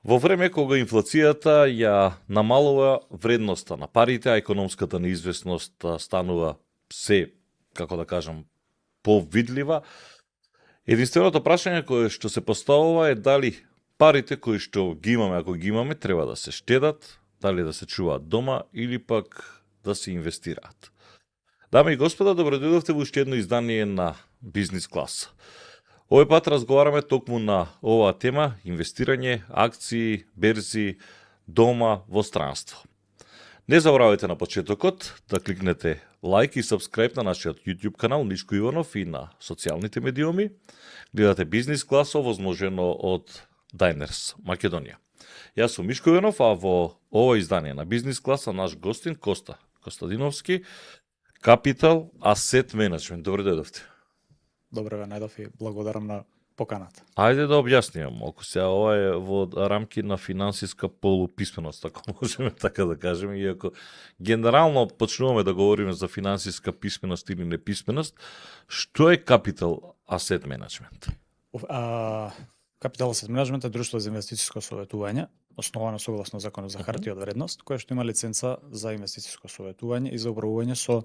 Во време кога инфлацијата ја намалува вредноста на парите, а економската неизвестност станува се, како да кажам, повидлива, единственото прашање кое што се поставува е дали парите кои што ги имаме, ако ги имаме, треба да се штедат, дали да се чуваат дома или пак да се инвестираат. Дами и господа, добродојдовте во уште едно издание на Бизнис клас. Овој пат разговараме токму на оваа тема, инвестирање, акции, берзи, дома, во странство. Не забравяйте на почетокот да кликнете лайк и сабскрајб на нашиот YouTube канал Нишко Иванов и на социјалните медиуми. Гледате Бизнис клас овозможено од Diners Македонија. Јас сум Мишко Иванов, а во ова издание на Бизнис класа наш гостин Коста Костадиновски, Capital Asset Management. Добре дојдовте. Добре ве најдов и благодарам на поканата. Ајде да објасниме малку. Сега ова е во рамки на финансиска полуписменост, ако можеме така да кажеме, иако генерално почнуваме да говориме за финансиска писменост или неписменост, што е Capital Asset Management? Capital Asset Management е друштво за инвестицијско советување, основано согласно Законот за хартија од вредност, кое што има лиценца за инвестицијско советување и за управување со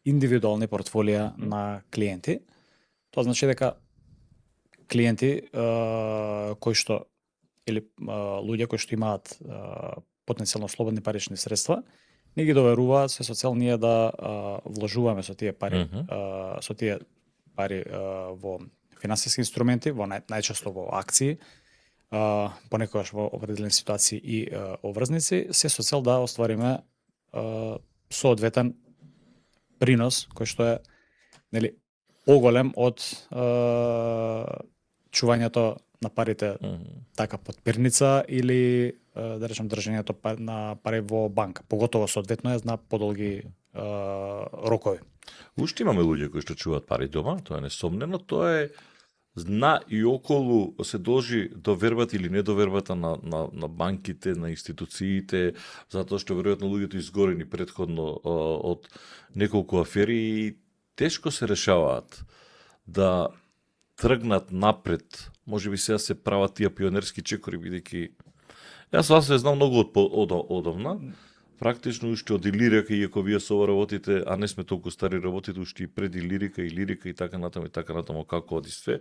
индивидуални портфолија на клиенти. Тоа значи дека клиенти кои што или луѓе кои што имаат потенцијално слободни парични средства, не ги доверуваат со цел ние да вложуваме со тие пари, во финансиски инструменти, во најчесто во акции, понекогаш во определени ситуации и обврзници, се со цел да оствариме соодветен принос кој што е поголем од чувањето на парите така под перница или да речем држањето на пари во банка, поготово соодветно е на подолги рокови. Уште имаме луѓе кои што чуваат пари дома, тоа е несомнено, тоа е зна и околу се должи довербата или недовербата на банките, на институциите, затоа што веројатно луѓето изгорени претходно од неколку афери и тешко се решаваат да тргнат напред. Може би сега се прават тие пионерски чекори, бидејќи јас вас се знам многу одамна. Практично уште од Илирика, иако вие со ова работите, а не сме толку стари, работите уште и пред Илирика и така натаму како оди све.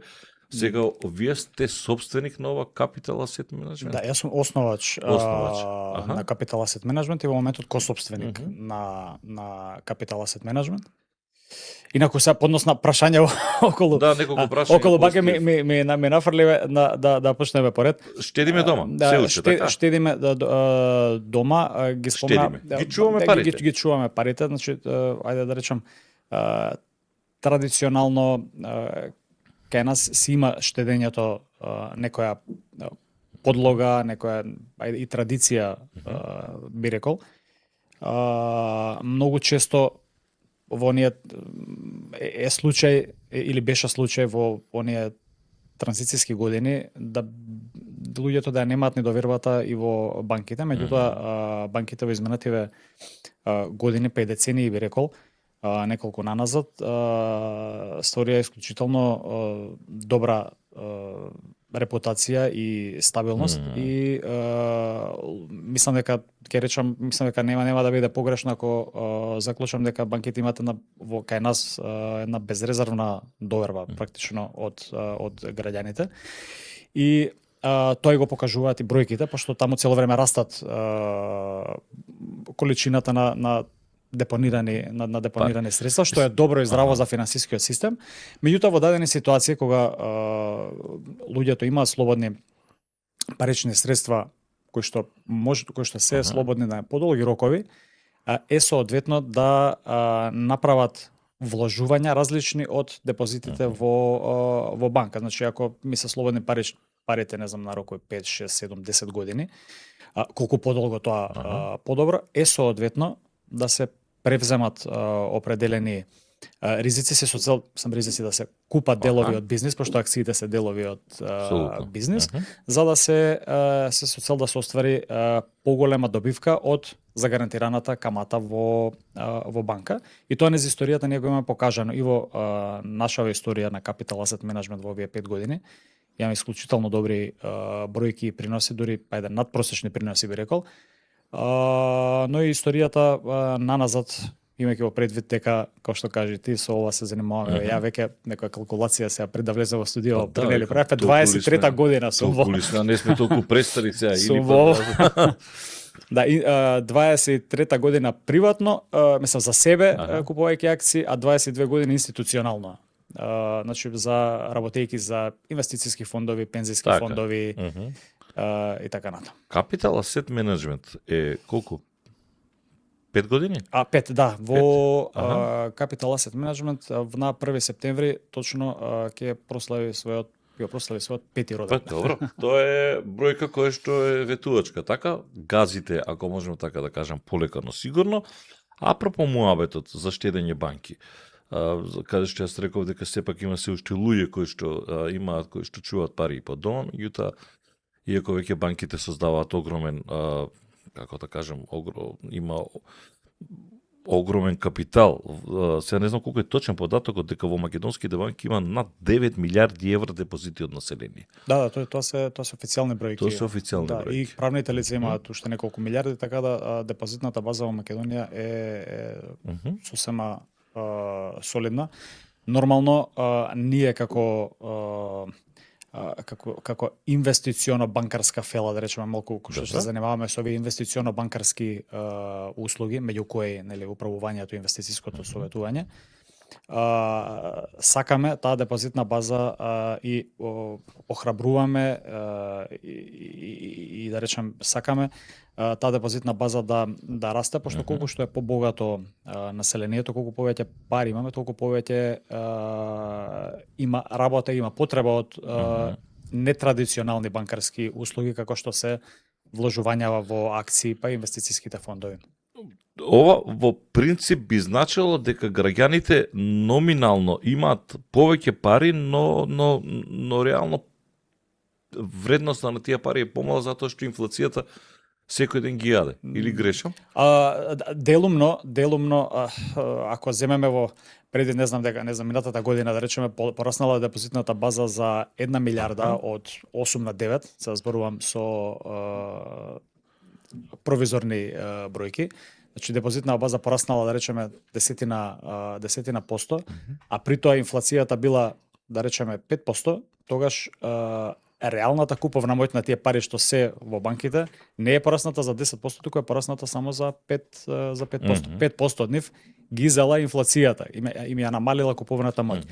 Сега вие сте собственик на ова Capital Asset Management? Да, јас сум основач. На Capital Asset Management и во моментот ко-собственик на Capital Asset Management. Инаку се подносна прашање околу околу баке ми нафрливе да почнеме поред. Штедиме дома. Се уште така. Штедиме дома, ги спомна. Ги чуваме парите. Ги чуваме парите, значи ајде да речам традиционално кај нас си има штедењето некоја подлога, некоја и традиција би рекол. Многу често во оние е случај или беше случај во оние транзицијски години да луѓето да немаат недовербата и во банките, меѓутоа банките во изминативе години, 5 децении би рекол, неколку наназад, створија исклучително добра репутација и стабилност и мислам дека нема да биде погрешно ако заклучам дека банките имаат во кај нас една безрезервна доверба практично од граѓаните и тој го покажуваат и бројките, пошто таму цело време растат количината на депонирани средства, што е добро и здраво за финансискиот систем. Меѓутоа во дадени ситуации кога луѓето имаат слободни парични средства кои што се слободни на подолги рокови, е соодветно да направат вложувања различни од депозитите во банка. Значи ако ми се слободни парите, не знам, на рокови 5, 6, 7, 10 години, колку подолго тоа подобро, е соодветно да се превземат определени ризици, се со цел ризици да се купат делови од бизнис, пошто акциите се делови од бизнис, за да се со цел да се оствари поголема добивка од загарантираната камата во банка. И тоа низ историјата ние го имаме покажано и во нашава историја на Capital Asset Management во овие 5 години. имаме исклучително добри бројки и приноси, дури па еден надпросечни приноси би рекол. Но и историјата наназад, имајќи во предвид дека, како што кажи ти, со ова се занимаваме. Ја веќе некоја калкулација сега пред да влезам во студио, пренели праве 23-та година сум во. Толку ли сме, не сме толку престари сега или Да, 23-та година приватно, мислам за себе купувајќи акции, а 22 години институционално. Значи за работејќи за инвестициски фондови, пензиски фондови и така натаму. Capital Asset Management е колку? 5 години? 5, да. Во Capital Asset Management на 1 септември точно ќе прослави својот 5-ти роден. Добро, тоа е бројка која што е ветувачка, така? Газите, ако можеме така да кажам, полека, но сигурно. Апропо муабетот за штедење банки, каде што јас реков дека сепак има се уште луѓе кои што имаат, кои што чуваат пари по дома, меѓутоа, иако веќе банките создаваат огромен, како да кажам, има огромен капитал. Сега не знам колку е точен податокот, дека во македонските банки има над 9 милиарди евра депозити од население. Да, тоа се официјални бројки. Тоа се официјални бројки. И правните лица имаат уште неколку милиарди, така да депозитната база во Македонија е сосема солидна. Нормално ние како инвестиционо банкарска фела, да речеме малку што се занимаваме со овие инвестиционо банкарски услуги, меѓу кои нели управувањето, инвестициското советување. Сакаме таа депозитна база и охрабруваме и да речем сакаме таа депозитна база да расте, пошто колку што е побогато населението, колку повеќе пари имаме, толку повеќе има работа, има потреба од нетрадиционални банкарски услуги, како што се вложувањава во акции па инвестициските фондови. Ова во принцип би значило дека граѓаните номинално имаат повеќе пари, но реално вредноста на тие пари е помала затоа што инфлацијата секој ден ги јаде. Или грешам? Делумно, ако земеме во преди не знам минатата година да речеме пораснала депозитната база за 1 милиарда од 8 на 9, се зборувам со провизорни бројки. Значи депозитна база пораснала да речеме десетина посто, а при тоа инфлацијата била да речеме 5%, тогаш реалната куповна моќ на тие пари што се во банките не е порасната за 10%, туку е порасната само за 5%. 5% од нив ги зела инфлацијата, им ја намалила куповната моќ.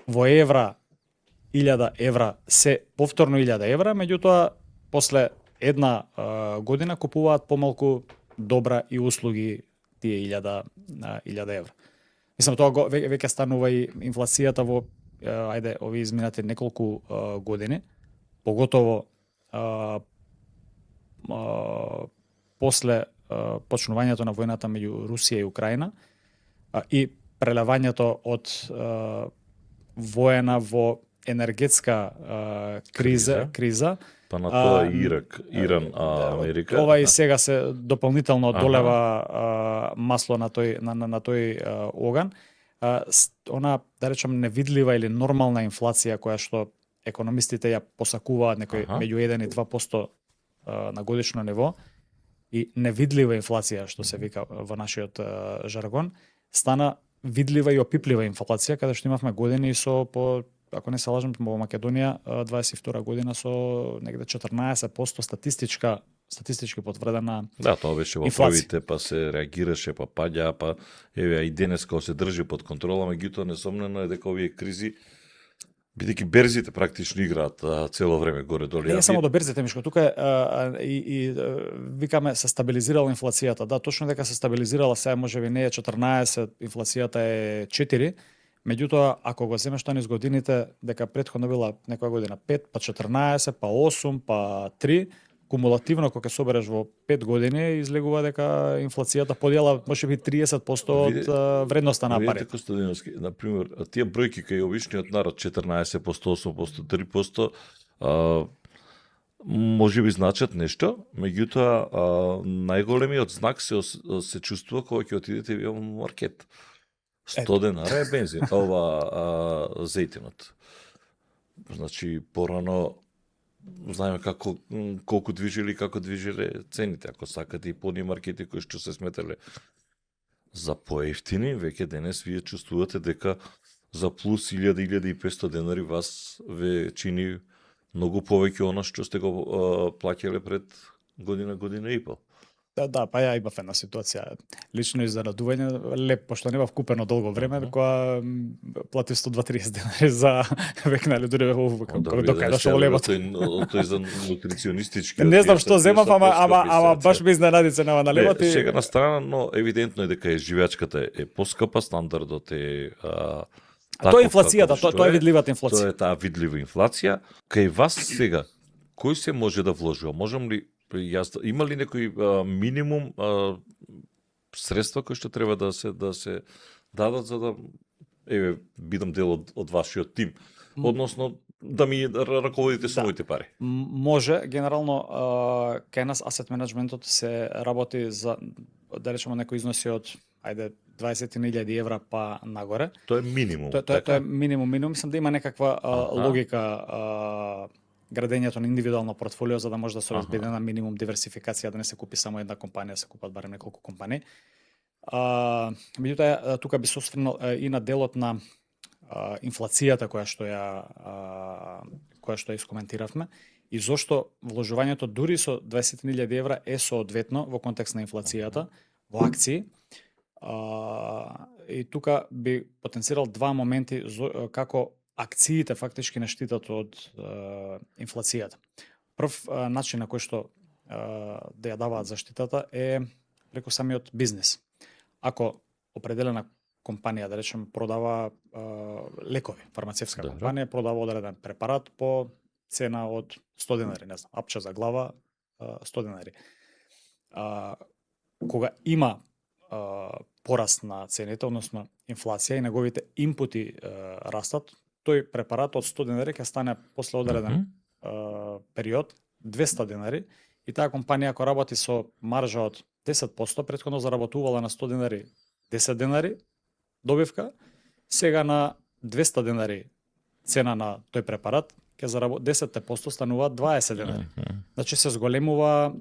Во евра 1000 евра се повторно 1000 евра, меѓутоа после една година купуваат помалку добра и услуги тие 1000 евра. Мислам, тоа веќе станува и инфлацијата во овие изминати неколку години, поготово после почнувањето на војната меѓу Русија и Украина и прелевањето од воена во енергетска криза. Па на тоа Иран, Америка. Ова и сега се дополнително долева масло на тој оган. Она, да речем, невидлива или нормална инфлација која што економистите ја посакуваат некој меѓу 1 и 2% на годишно ниво и невидлива инфлација, што се вика во нашиот жаргон, стана видлива и опиплива инфлација, каде што имавме години со ако не се лажам, во Македонија 22 година со негде 14% статистички потврдена. Да, тоа беше во првите, па се реагираше, па паѓа, па еве и денес кога се држи под контрола, меѓутоа несомнено е дека овие кризи бидејќи берзите практично играат цело време горе-долу. Не само до берзите, Мишко, тука и викаме се стабилизирала инфлацијата. Да, точно дека се стабилизирала, сега можеби не е 14, инфлацијата е 4, меѓутоа ако го земеш тоа низ годините, дека претходно била некоја година 5, па 14, па 8, па 3, кумулативно кога ќе собереш во 5 години излегува дека инфлацијата подела можеби 30% од вредноста на пари. Видите, Костадиновски, на пример, тие бројки кај обичниот народ 14%, 8%, 3%, можеби значат нешто, меѓутоа најголемиот знак се чувствува кога ќе отидете во маркет. 100 денара е бензин, ова зејтинот. Значи, порано знаеме колку движили, како движиле цените. Ако сакате и подни маркети кои што се сметале за поевтини, веќе денес вие чувствувате дека за плюс 1000-1500 денари вас ве чини многу повеќе она што сте го плаќале пред година и пол. Да, па ја имав една ситуација. Лично изненадување, леп, пошто не бев купено долго време, кога платив 120-30 денари за век, нали, дури докај дошол левот. Тој за нутриционистички. Не знам што земав, ама баш ме изненади ценава на левот. Сега на страна, но евидентно е дека живеачката е поскапа, стандардот е тоа е инфлацијата, тоа е видливата инфлација. Тоа е таа видлива инфлација. Кај вас сега, кој се може да вложува? Можам ли има ли некој минимум средства кои што треба да се дадат за да бидам дел од вашиот тим? Односно да ми раководите со моите пари. Може, генерално кај нас асет менеджментот се работи за, да речеме, некои износи од 20.000 евра па нагоре. Тоа е минимум. Тоа е минимум. Мислам да има некаква логика градењето на индивидуално портфолио за да може да се обезбеди на минимум диверсификација, да не се купи само една компанија, се купат барем неколку компании. Меѓутоа, тука би се осврнал и на делот на инфлацијата која што ја искоментиравме и зошто вложувањето дури со 20.000 евра е соодветно во контекст на инфлацијата во акции. И тука би потенцирал два моменти како акциите фактички не штитат од инфлацијата. Прв начин на кој што да ја даваат заштитата е преку самиот бизнес. Ако определена компанија, да речем, продава лекови, фармацевтска компанија продава одреден препарат по цена од 100 денари, не знам, апче за глава 100 денари. Кога има пораст на цените, односно инфлација и неговите инпути растат, тој препарат од 100 денари ќе стане после одреден период 200 денари и таа компанија ако работи со маржа од 10%, претходно заработувала на 100 денари 10 денари добивка, сега на 200 денари цена на тој препарат ќе 10% стануваат 20 денари. Значи се зголемува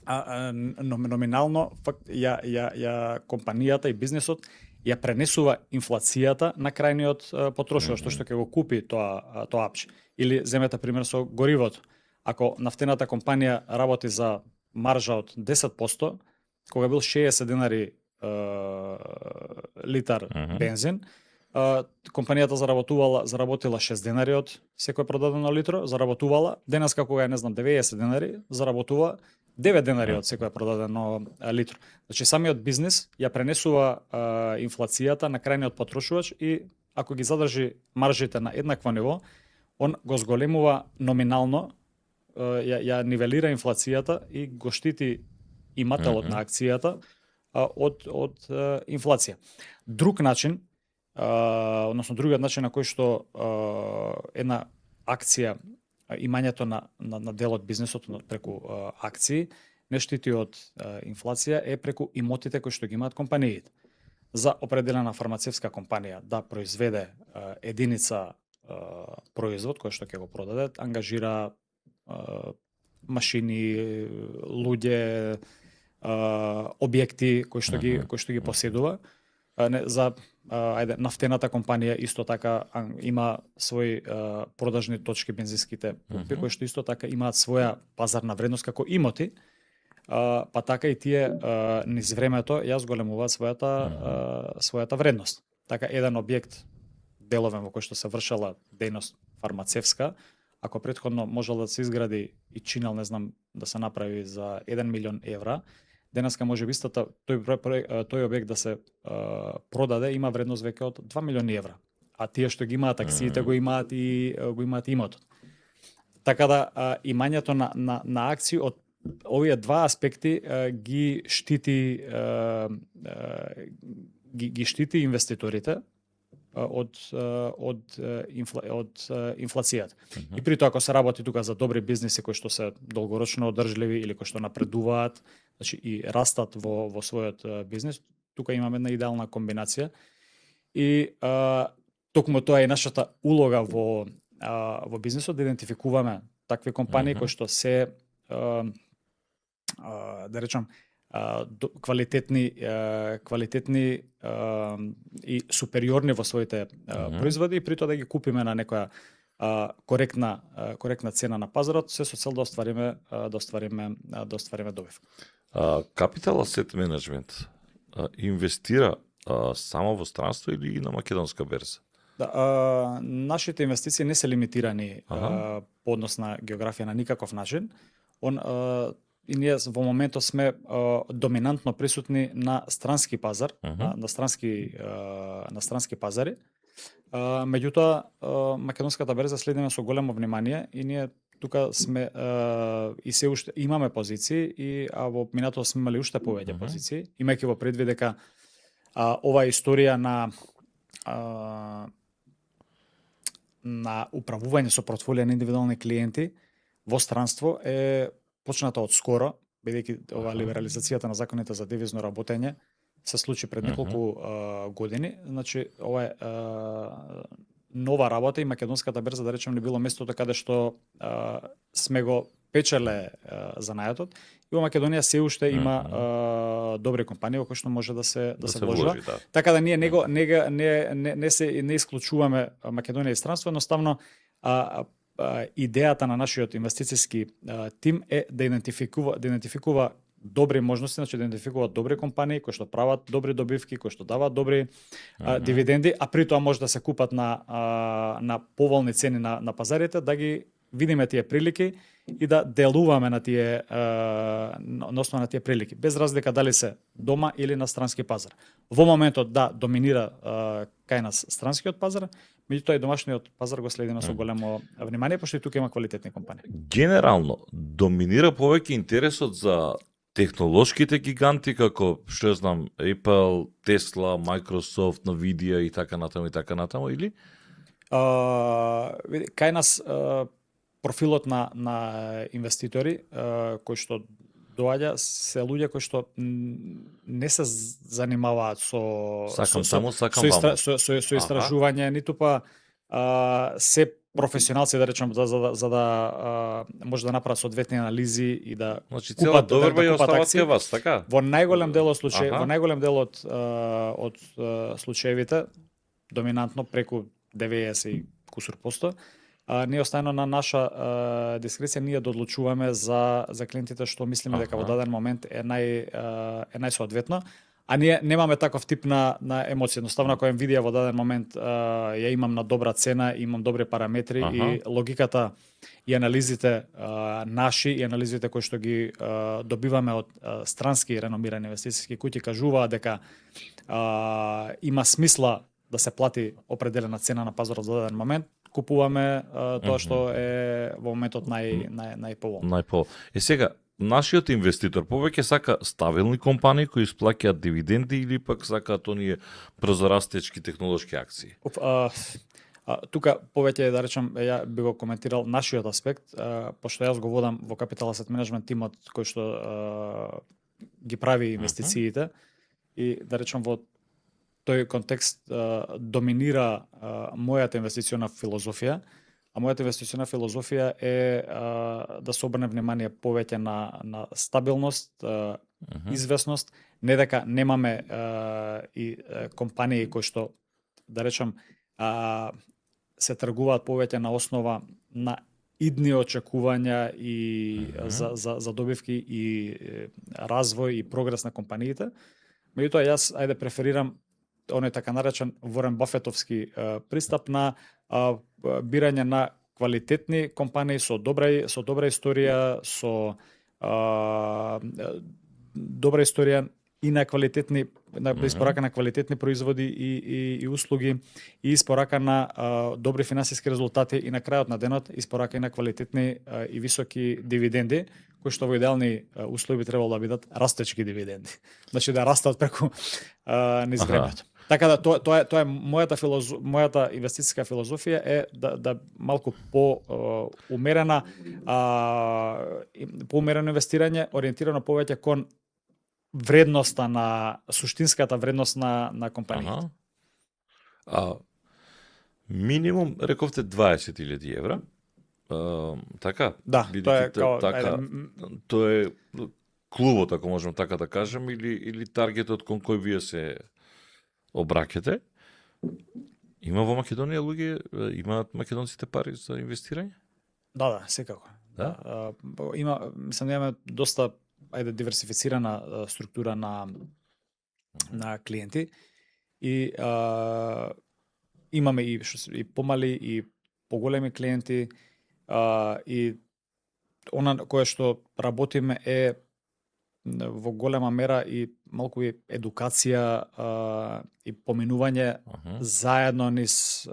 номинално ја компанијата и бизнесот ја пренесува инфлацијата на крајниот потрошувач, што ќе го купи тоа апче. Или земете пример со горивото. Ако нафтената компанија работи за маржа од 10%, кога бил 60 денари литар бензин, компанијата заработила 6 денари од секој продадено литро, заработувала, денеска кога е, не знам, 90 денари, заработува 9 денари од секој продадено литро. Значи самиот бизнес ја пренесува инфлацијата на крајниот потрошувач и ако ги задржи маржите на еднакво ниво, он го зголемува номинално, ја нивелира инфлацијата и го штити имателот на акцијата од инфлација. Друг начин, односно другиот начин на кој што една акција, имањето на дел од бизнесот преку акции не штити од инфлација е преку имотите кои што ги имаат компаниите. За определена фармацевтска компанија да произведе единица производ кој што ќе го продаде, ангажира машини, луѓе, објекти кои што ги поседува. За нафтената компанија исто така има своји продажни точки, бензинските пумпи кои што исто така имаат своја пазарна вредност како имоти, па така и тие низ времето ја зголемуваат својата вредност. Така еден објект деловен во кој што се вршала дејност фармацевтска, ако претходно можел да се изгради и чинел, не знам, да се направи за 1 милион евра, денеска може би тој објект да се продаде има вредност веќе од 2 милиони евра. А тие што ги имаат акциите го имаат и имотот. Така да имањето на акции од овие два аспекти ги штити инвеститорите од инфлацијата. И при тоа ако се работи тука за добри бизнеси кои што се долгорочно одржливи или кои што напредуваат, значи и растат во својот бизнес, тука имаме една идеална комбинација. И токму тоа е нашата улога во бизнисот, да идентификуваме такви компании кои што се да речам квалитетни и супериорни во своите производи, и при тоа да ги купиме на некоја коректна цена на пазарот, се со цел да оствариме добив. Capital Asset Management инвестира само во странство или и на македонска берза? Да, нашите инвестиции не се лимитирани по однос на географија на никаков начин. И ние во моментот сме доминантно присутни на странски пазар, на странски пазари. Меѓутоа, македонската берза следиме со големо внимание и ние тука сме и се уште имаме позиции, а во минатото сме имали уште повеќе позиции, имајќи во предвид дека ова историја на управување со портфолија на индивидуални клиенти во странство е почната од скоро, бидејќи ова либерализацијата на законите за девизно работење се случи пред неколку години. Значи, ова е нова работа и македонската берза, да речем, не било местото каде што сме го печеле занајатот. И во Македонија се уште има добри компании во кои што може да се вложи. Да. Така да ние не исклучуваме Македонија и странство, едноставно идејата на нашиот инвестициски тим е да идентификува добри можности, значи да идентификуваат добри компании кои што прават добри добивки, кои што даваат добри дивиденди, а при тоа може да се купат на поволни цени на пазарите, да ги видиме тие прилики и да делуваме на основа на тие прилики, без разлика дали се дома или на странски пазар. Во моментот доминира кај нас странскиот пазар, меѓутоа и домашниот пазар го следиме со големо внимание, пошто и тука има квалитетни компании. Генерално доминира повеќе интересот за технолошките гиганти како што знам Apple, Tesla, Microsoft, Nvidia и така натаму или? Кај нас профилот на инвеститори кои што доаѓа се луѓе кои што не се занимаваат со истражување, ниту па се професионалци, да речем, за да може да направат соодветни анализи и да купат доверба и остават кај вас, така? Во најголем дел од од случаевите, доминантно преку 90 и кусур %, ние оставено на наша дискреција ние да одлучуваме за клиентите што мислиме дека во даден момент е најсоодветно, а ние немаме таков тип на емоција. Едноставно, ако Nvidia во даден момент ја имам на добра цена, имам добри параметри и логиката и анализите наши и анализите кои што ги добиваме од странски реномирани инвестициски куќи кажуваат дека има смисла да се плати определена цена на пазарот во даден момент, купуваме тоа што е во моментот најповолно. Сега, нашиот инвеститор повеќе сака стабилни компании кои исплаќаат дивиденди или пак сакаат оние брзорастечки технолошки акции? Тука повеќе, да речем, ја би го коментирал нашиот аспект, пошто јас го водам во Capital Asset Management тимот кој што ги прави инвестициите и, да речем, во тој контекст доминира мојата инвестициона филозофија, а мојата инвестициона филозофија е да се обрне внимание повеќе на стабилност, известност, не дека немаме и компании кои што, да речем, се тргуваат повеќе на основа на идни очекувања и за добивки и развој и прогрес на компаниите. Меѓутоа јас преферирам оној така наречен Ворен Бафетовски пристап на бирање на квалитетни компании со добра историја, со добра историја и на квалитетни испорака на квалитетни производи и услуги и испорака на добри финансиски резултати и на крајот на денот испорака и на квалитетни и високи дивиденди, кои што во идеални услови би требало да бидат растечки дивиденди. Значи да растат преку низ времето. Така да тоа е мојата инвестициска филозофија е да малку умерено инвестирање, ориентирано повеќе кон суштинската вредност на компанијата. Минимум рековте 20.000 евра. Така? Да, тоа е бидејќи као така, тоа е клубот, ако можам така да кажем, или таргетот кон кој вие се обраќате. Има во Македонија луѓе, имаат македонците пари за инвестирање? Да, секако. Да? Има, мислам да имаме доста диверсифицирана структура на клиенти и имаме и помали и поголеми клиенти и она кое што работиме е во голема мера и малку и едукација и поминување заедно низ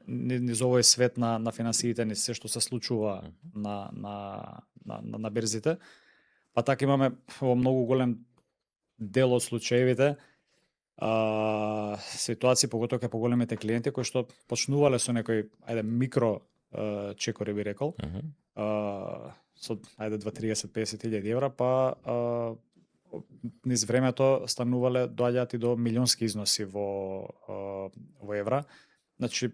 овој свет на финансиите, низ се што се случува на берзите. Па така имаме во многу голем дел од случаевите ситуации, поготоа кај поголемите клиенти кои што почнувале со некој микро чекори би рекол. Со 20-30-50.000 евра, па низ времето станувале, доаѓаат и до милионски износи во евра. Значи,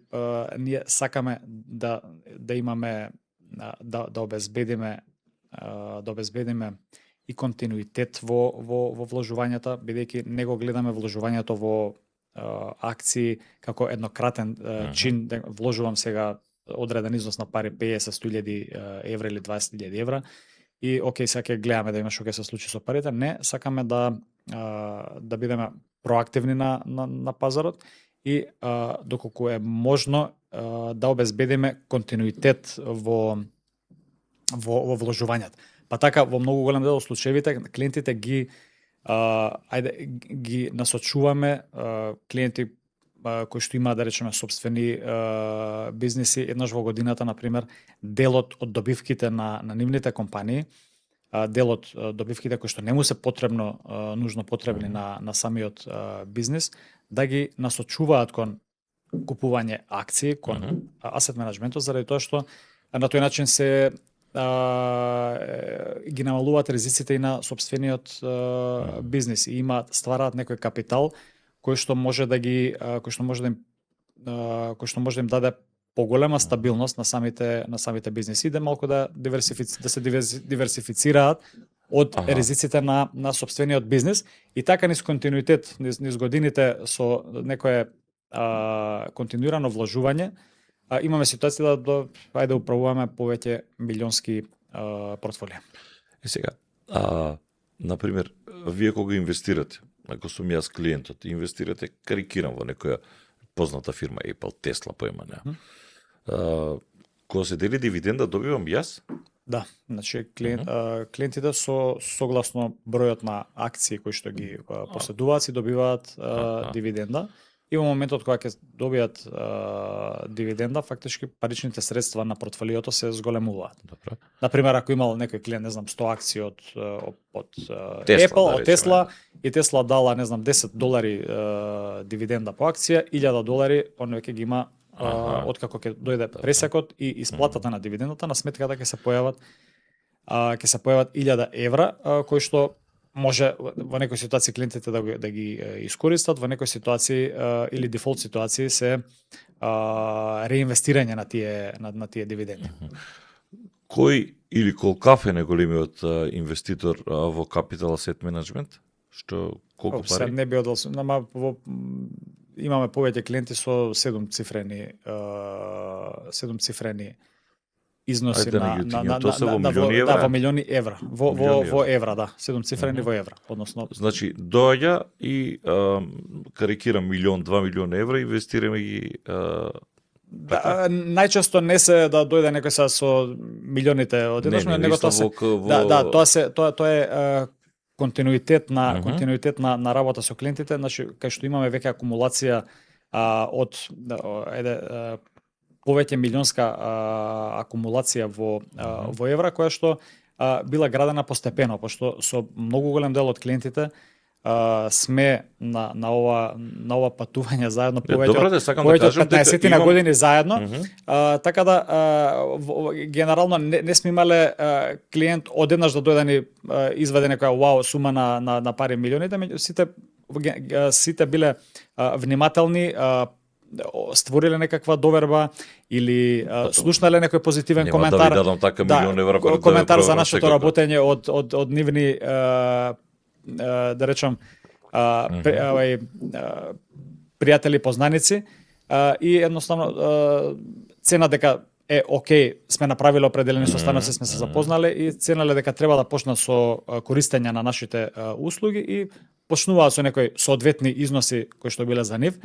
ние сакаме да имаме, да обезбедиме и континуитет во вложувањата, бидејќи не го гледаме вложувањето во акции како еднократен чин, да вложувам сега одреден износ на пари 50-100.000 евра или 20.000 евра и окей, сега ќе гледаме да има што ќе се случи со парите. Не, сакаме да бидеме проактивни на пазарот и доколку е можно да обезбедиме континуитет во вложувањата. Па така во многу голем дел од случаевите клиентите ги насочуваме клиенти кои што имаат, да речеме, собствени бизниси, еднаш во годината, например, делот од добивките на нивните компании, делот добивките кои што не му се нужно потребни на самиот бизнис, да ги насочуваат кон купување акции, кон асет менеджментот, заради тоа што на тој начин се ги намалуваат ризиците и на собствениот бизнис и ствараат некој капитал кој што може да им даде поголема стабилност на самите бизниси и да малку да се диверсифицираат од ризиците на собствениот бизнис и така низ континуитет низ годините со некое континуирано вложување имаме ситуација да управуваме повеќе милионски портфолија. И сега, например, вие кога инвестирате, ако сум јас клиентот, инвестирате, карикирам во некоја позната фирма, Apple, Tesla, поема не. Кога се дели дивиденда, добивам јас? Да, значи клиентите согласно бројот на акции кои што ги поседуваат си добиваат дивиденда. И во моментот кога ќе добијат дивиденда, фактички паричните средства на портфолиото се зголемуваат. Добро. Например, ако имал некој клиент, не знам, 100 акции од Tesla, Apple, од Tesla, и Tesla дала, не знам, $10 дивиденда по акција, $1,000 он веќе ги има откако ќе дојде пресекот и исплатата на дивидендата, на сметката ќе се појават €1,000 кои што може во некои ситуации клиентите да ги искористат, во некои ситуации или дефолт ситуации се реинвестирање на тие дивиденди. Кој или колкав е најголемиот инвеститор во Capital Asset Management? Колку пари? Не би одел, имаме повеќе клиенти со 7-цифрени износи на милиони евра. Да, во милиони евра. Во евра, да, 7-цифрени во евра, односно. Значи доаѓа и карикира 1-2 милиона евра, инвестираме ги најчесто не се да дојде некој со милионите одеднаш, него тоа се тоа е континуитет на работа со клиентите, значи кај што имаме веќе акумулација од повеќе милионска акумулација во евра, која што била градена постепено, пошто со многу голем дел од клиентите сме на ова патување заедно повеќе од 15 на години заедно, така да генерално не сме имале клиент одеднаш да дојде ни изведе некоја вау сума на пари милионите, сите биле внимателни, створиле некаква доверба или слушнале некој позитивен Нема коментар. да ви дадам така милион евра пред коментар за програм нашето секој пат. работење од нивни да речам пријатели, познаници и едноставно цена дека окей, сме направиле определени состаноци, сме се запознале и ценале дека треба да почнат со користење на нашите услуги и почнуваат со некои соодветни износи кои што биле за нив.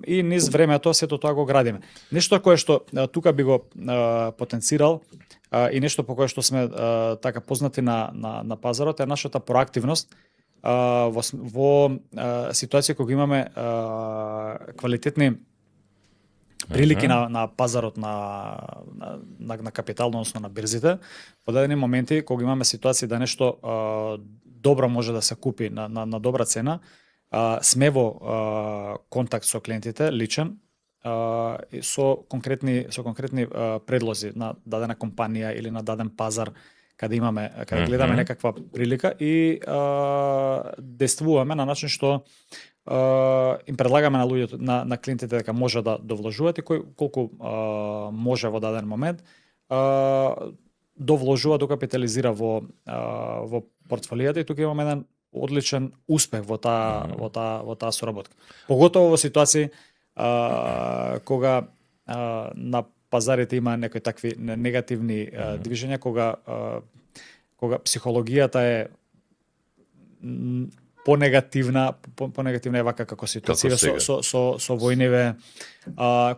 И низ времето сето тоа го градиме. Нешто кое што тука би го потенцирал и нешто по кое што сме така познати на пазарот е нашата проактивност во ситуација кога имаме квалитетни прилики на пазарот на капитал, односно на берзите, во дадени моменти кога имаме ситуација да нешто добро може да се купи на добра цена, сме во контакт со клиентите личен со конкретни предлози на дадена компанија или на даден пазар каде гледаме некаква прилика и действуваме на начин што им предлагаме на луѓето, на клиентите дека може да довложуваат и колку може во даден момент довложува, докапитализира во портфолијата и тука имаме еден одличен успех во таа соработка. Поготово во ситуации кога на пазарите има некои такви негативни движења, кога психологијата е понегативна е вака како ситуација со војниве,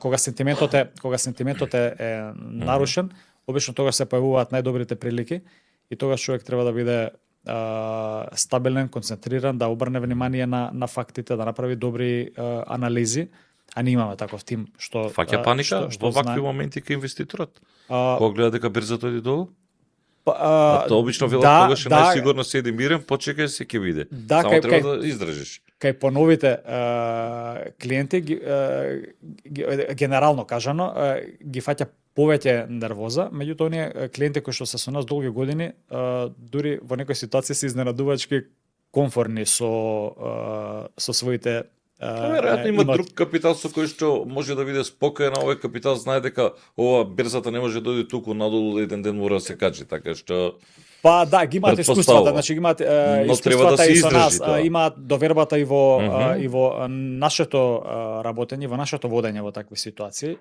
кога сентиментот е нарушен, обично тогаш се појавуваат најдобрите прилики и тогаш човек треба да биде стабилен, концентриран, да обрне внимание на фактите, да направи добри анализи, а ние имаме таков тим што фаќа паника во вакви моменти кај инвеститорот. Кога гледа дека берзата оди долу? Тоа обично велат тогаш е најсигурно седи мирен, почекај се ќе биде. Само треба да издржиш. Кај поновите клиенти генерално кажано ги фаќа повеќе нервоза, меѓутоа оние клиенти кои што се со нас долги години дури во некои ситуации се изненадувачки комфорни со своите веројатно има друг капитал со кој што може да биде спокоен, а овој капитал знае дека ова берзата не може да дојде туку надолу да еден ден мора да се качи, така што па да, ги имаат искуствата, значи ги имаат искуствата и со нас, имаат довербата и во нашето работење, во нашето водење во такви ситуации,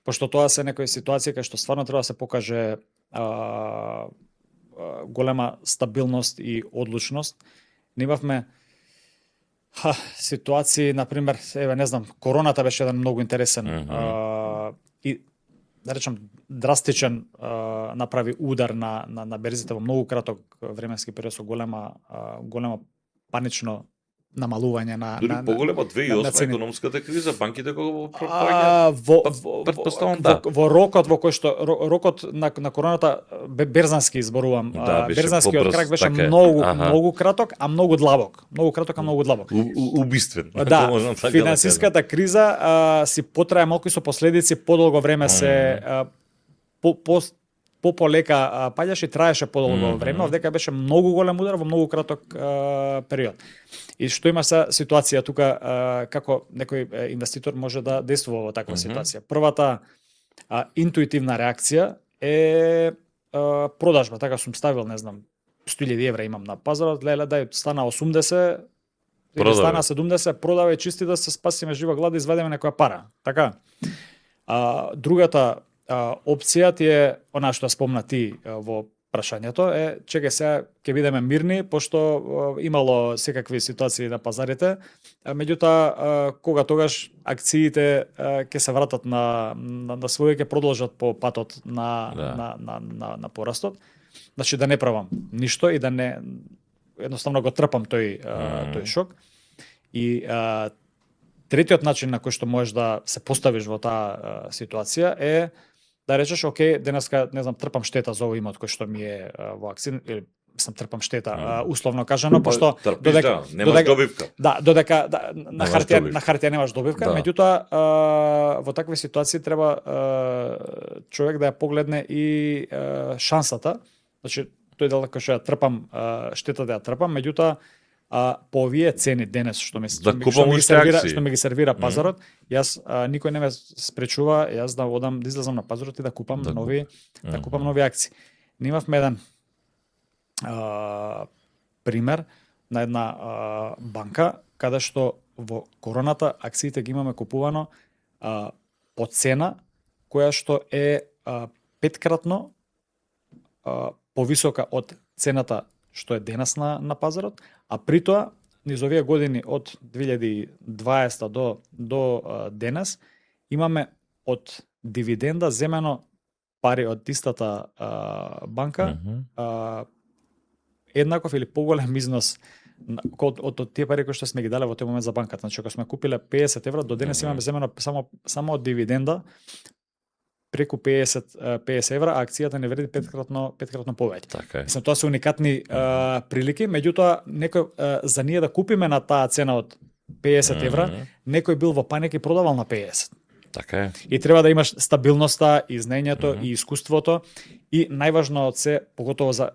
пошто тоа се некои ситуации кај што стварно треба да се покаже голема стабилност и одлучност. Имавме ситуации, например, не знам, короната беше еден многу интересен и да речам драстичен направи удар на берзите во многу краток временски период со голема панично намалување на дури поголема 2008 економската криза, банките кога претпоставам во рокот во кој што рокот на короната берзански изборувам, берзанскиот крак беше така многу краток, а многу длабок. Убиствен. Да, финансиската криза си потрае малку со последици, подолго време се полека паѓаше и траеше подолго време, овдека беше многу голем удар во многу краток период. И што има ситуација тука, како некој инвеститор може да действува во таква ситуација. Првата интуитивна реакција е продажба. Така сум ставил, не знам, 100.000 евра имам на пазарот, леле, дај, стана 80, или стана 70, продавај чисти да се спасиме жива глада, изведеме некоја пара. Така. Другата опција ти е, она што спомна ти во прашањето, е чекај сега ќе бидеме мирни, пошто имало секакви ситуации на пазарите, меѓутоа кога тогаш акциите ќе се вратат на свој, ќе продолжат по патот на порастот. Значи да не правам ништо и да не едноставно го трпам тој шок. И третиот начин на кој што можеш да се поставиш во таа ситуација е да речеш, окей, денеска, не знам, трпам штета за овој имот кој што ми е во акција, или сам трпам штета, условно кажано, пошто додека немаш добивка. Да, додека на хартија немаш добивка, меѓутоа во такви ситуации треба човек да ја погледне и шансата. Значи, тој дел кој што ја трпам штета да ја трпам, меѓутоа по овие цени денес што ме Да купам уште акции. што ме ги сервира пазарот, јас никој не ме спречува јас да одам да излезам на пазарот и да купам да купам нови акции. Имавме еден пример на една банка каде што во короната акциите ги имаме купувано по цена која што е петкратно повисока од цената што е денес на пазарот, а при тоа низ овие години од 2020 до денес имаме од дивиденда земено пари од истата банка еднаков или поголем износ од тие пари кои што сме ги дале во тој момент за банката. Значи, ако сме купиле 50 евра, до денес имаме земено само од дивиденда преку 50 евра, а акцијата не вреди петкратно повеќе. Така е. Мислам, тоа се уникатни прилики, меѓутоа некој за ние да купиме на таа цена од 50 евра, некој бил во паника и продавал на 50. Така е. И треба да имаш стабилноста, и знаењето, и искуството, и најважно од се, поготово за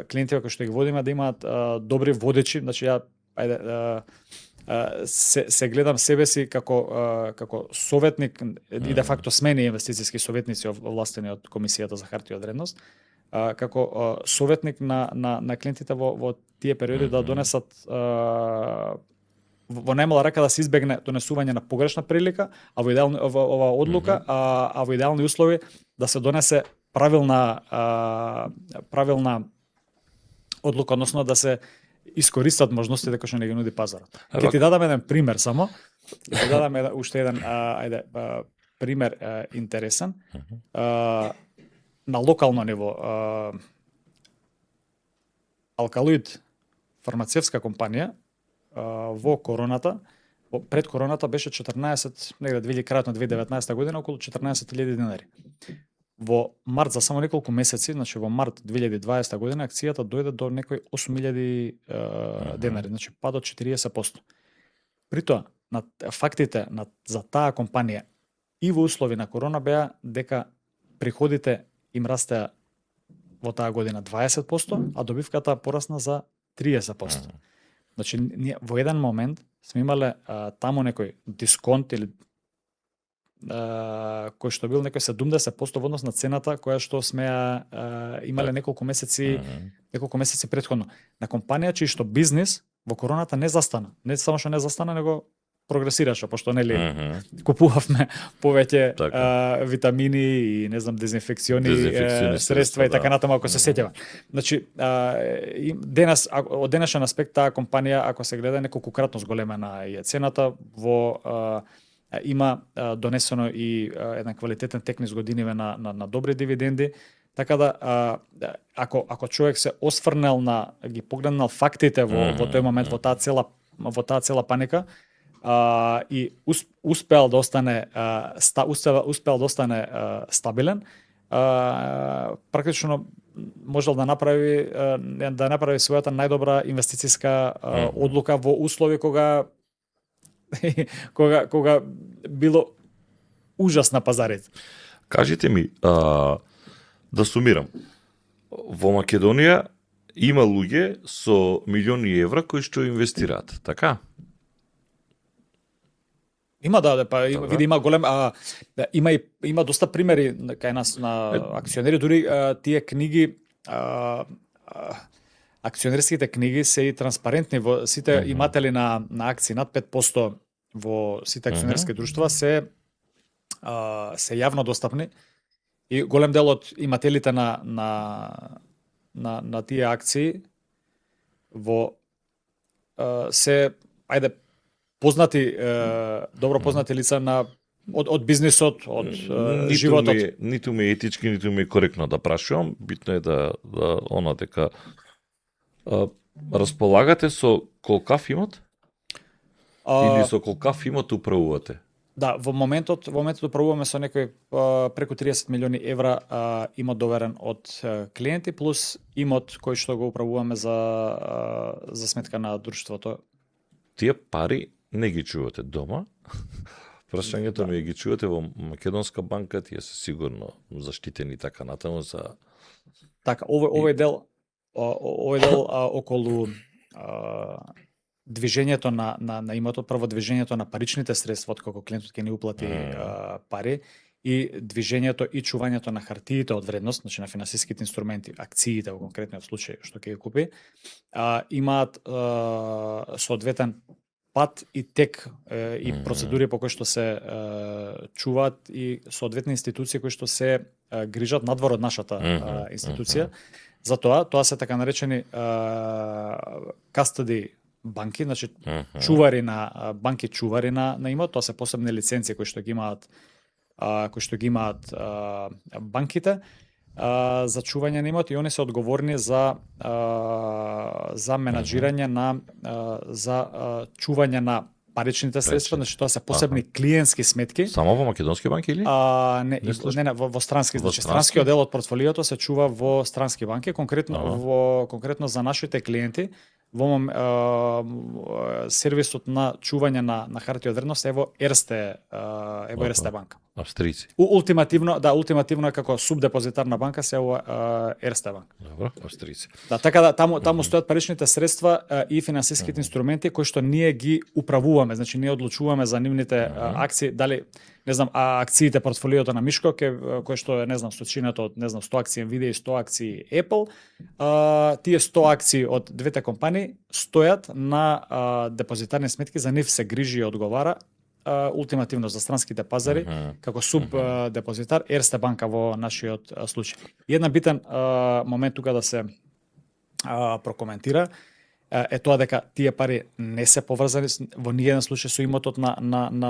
клиентите кои што ги водиме, да имаат добри водечи. Значи, ја се гледам себе си како советник и де факто смени инвестициски советници овластени од Комисијата за хартија од вредност, како советник на клиентите во тие периоди да донесат во најмала рака да се избегне донесување на погрешна прилика, а во идеални ова одлука, а во идеални услови да се донесе правилна одлука, односно да се искористат можностите кои што не ги нуди пазарот. Ќе ти дадам еден пример само. Ќе дадам уште еден пример интересен. На локално ниво Алкалоид фармацевтска компанија во короната, пред короната беше 14, негде крајот на 2019 година, околу 14.000 денари. Во март, за само неколку месеци, значи во март 2020 година, акцијата дојде до некои 8.000 денари, значи пад од 40%. При тоа, фактите за таа компанија и во услови на корона беа дека приходите им растеа во таа година 20%, а добивката порасна за 30%. Значи, ние во еден момент сме имале таму некој дисконт или кој што бил некој 70% во однос на цената која што сме имале неколку месеци претходно. На компанија чиј што бизнис во короната не застана. Не само што не застана, него прогресираше, пошто нели купувавме повеќе витамини и не знам дезинфекциони средства и така натаму, ако се сеќава. Значи денес од денешен аспект таа компанија, ако се гледа, неколкократно зголемена е цената, има донесено и еден квалитетен тек низ годиниве на добри дивиденди. Така да ако човек се осврнел ги погледнал фактите во тој момент, во таа цела паника, и успеал да остане стабилен, практично можел да направи својата најдобра инвестициска одлука во услови кога било ужас на пазарите. Кажите ми, да сумирам, во Македонија има луѓе со милиони евра кои што инвестираат, така? Има види има голем има доста примери кај нас на акционери, дури тие книги акционерските книги се и транспарентни во сите иматели на акции над 5% во сите акционерски друштва се јавно достапни и голем дел од имателите на тие акции се познати добро познати лица од бизнисот, од животот. Ниту ми етички, ниту ми коректно да прашувам, битно е да дека располагате со колкав имот? Или со колкав имот управувате? Да, во моментот управуваме со некој преку 30 милиони евра имот доверен од клиенти, плюс имот кој што го управуваме за сметка на друштвото. Тие пари не ги чувате дома? Прашањето ми ги чувате во Македонска банка, тие се сигурно заштитени така натаму за... Така, овој дел околу движењето на имотот, прво движењето на паричните средства откако клиентот ќе ни уплати пари, и движењето и чувањето на хартиите од вредност, значи на финансиските инструменти, акциите во конкретниот случај што ќе ги купи, имаат соодветен пат и тек и процедури по кои што се чуваат и соодветни институции кои што се грижат надвор од нашата институција. Затоа, тоа се така наречени custody банки, значи чувари на банки, чувари на имот, тоа се посебни лиценци кои што ги имаат банките за чување на имот, и они се одговорни за менаџирање за чување на паричните средства, значи тоа се посебни клиентски сметки. Само во македонски банки или? Не, во странски, значи странскиот дел од портфолиото се чува во странски банки, конкретно за нашите клиенти. Во сервисот на чување на хартија од вредност е во Ерсте банка. Австрици. Ултимативно е како субдепозитарна банка се во Ерсте банка. Добро, австрици. Да, така да таму стојат паричните средства и финансиските инструменти кои што ние ги управуваме, значи ние одлучуваме за нивните акции, дали не знам, акциите портфолиото на Мишко кој што е, не знам, сочинато од 100 акции Nvidia и 100 акции Apple, тие 100 акции од двете компании стојат на депозитарни сметки, за нив се грижи и одговара ултимативно за странските пазари како субдепозитар Ерсте банка во нашиот случај. Една битен момент тука да се прокоментира е тоа дека тие пари не се поврзани во ниеден случај со имотот на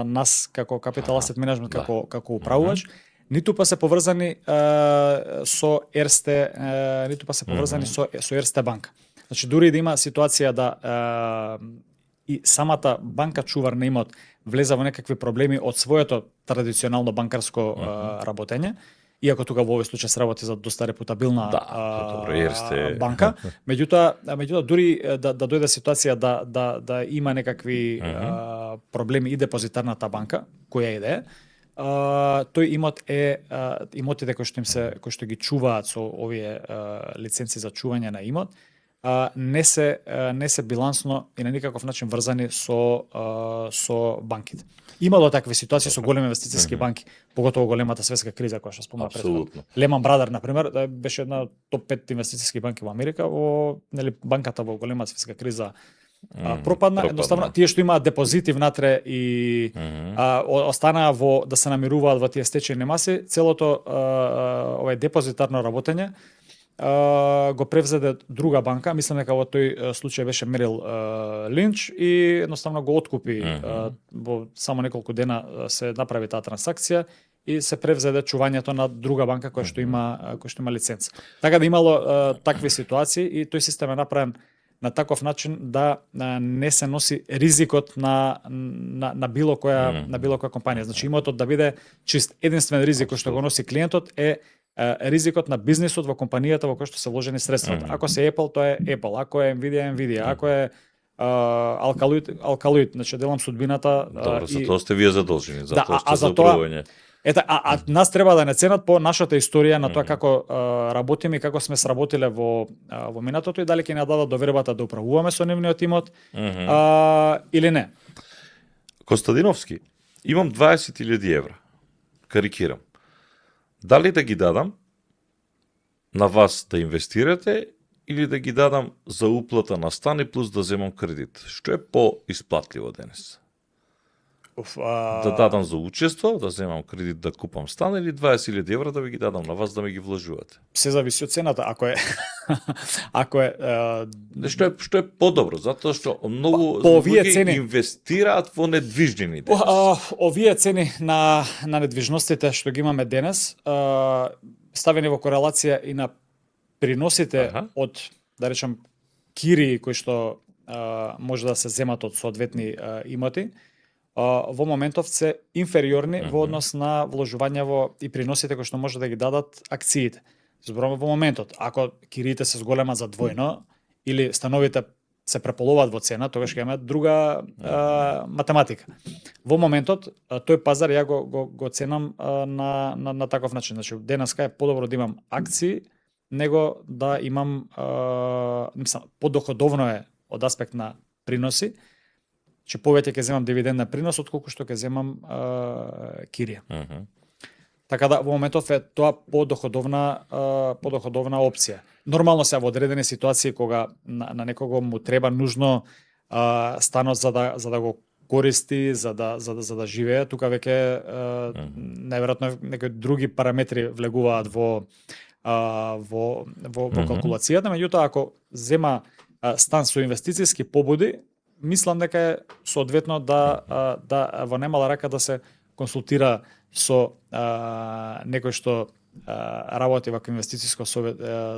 нас како Capital Asset Management, како управувач, ниту па се поврзани со Ерсте, ниту па се поврзани со Ерсте банка. Значи дури да има ситуација да и самата банка чувар на имот влеза во некакви проблеми од своето традиционално банкарско работење, иако тука во овој случај се работи за доста репутабилна банка, меѓутоа дури да дојде ситуација да има некакви проблеми и депозитарната банка, која иде, тој имот е имотите кои што ги чуваат со овие лиценци за чување на имот, не се билансно и на никаков начин врзани со банките. Имало такви ситуации со големи инвестициски банки, поготово големата светска криза која што спомна претходно. Lehman Brothers на пример беше една од топ 5 инвестициски банки во Америка, банката во големата светска криза пропадна. Едноставно тие што имаат депозити внатре и останаа да се намируваат во тие стечајни маси, целото ова депозитарно работење го превзеде друга банка, мислам дека во тој случај беше Мерил Линч, и едноставно го откупи во само неколку дена се направи таа трансакција и се превзеде чувањето на друга банка која што има лиценца. Така да имало такви ситуации и тој систем е направен на таков начин да не се носи ризикот на било која компанија. Значи имотот да биде чист. Единствен ризик кој што го носи клиентот е ризикот на бизнисот во компанијата во која што се вложени средствата. Ако се Apple, тоа е Apple, ако е Nvidia, ако е Alcaluit, значи делам судбината. Добро, за тоа сте вие задолжени, за тоа сте за управување. Нас треба да не ценат по нашата историја на тоа како работиме и како сме сработиле во минатото и дали ќе ни дадат довербата да управуваме со нивниот имот или не. Костадиновски, имам 20.000 евра. Карикирам. Дали да ги дадам на вас да инвестирате или да ги дадам за уплата на стан и плюс да земам кредит? Што е по-исплатливо денес? Да дадам за учество, да земам кредит да купам стан, или 20.000 евра да ви ги дадам на вас да ми ги вложувате? Се зависи од цената. Ако е што е подобро, затоа што многу луѓе инвестираат во недвижнини денес. Овие цени на недвижностите што ги имаме денес, ставени во корелација и на приносите од, да речем, кири кои што може да се земат од соодветни имоти, во моментов се инфериорни во однос на вложување и приносите кои што може да ги дадат акциите. Зборуваме во моментот. Ако кириите се зголемат за двојно или становите се преполуваат во цена, тогаш ќе имаме друга математика. Во моментот тој пазар ја го ценам на таков начин. Значи денеска е подобро да имам акции него да имам подоходовно е од аспект на приноси, че повеќе ќе земам дивидендна принос отколку што ќе земам кирија. Така да во моментов е тоа подоходовна опција. Нормално се во одредени ситуации кога на некого му треба нужно станот за да го користи, за да живее, тука веќе најверојатно некои други параметри влегуваат во калкулацијата, меѓутоа ако зема стан со инвестициски побуди, мислам дека е соодветно да во немала рака да се консултира со некој што работи во инвестициско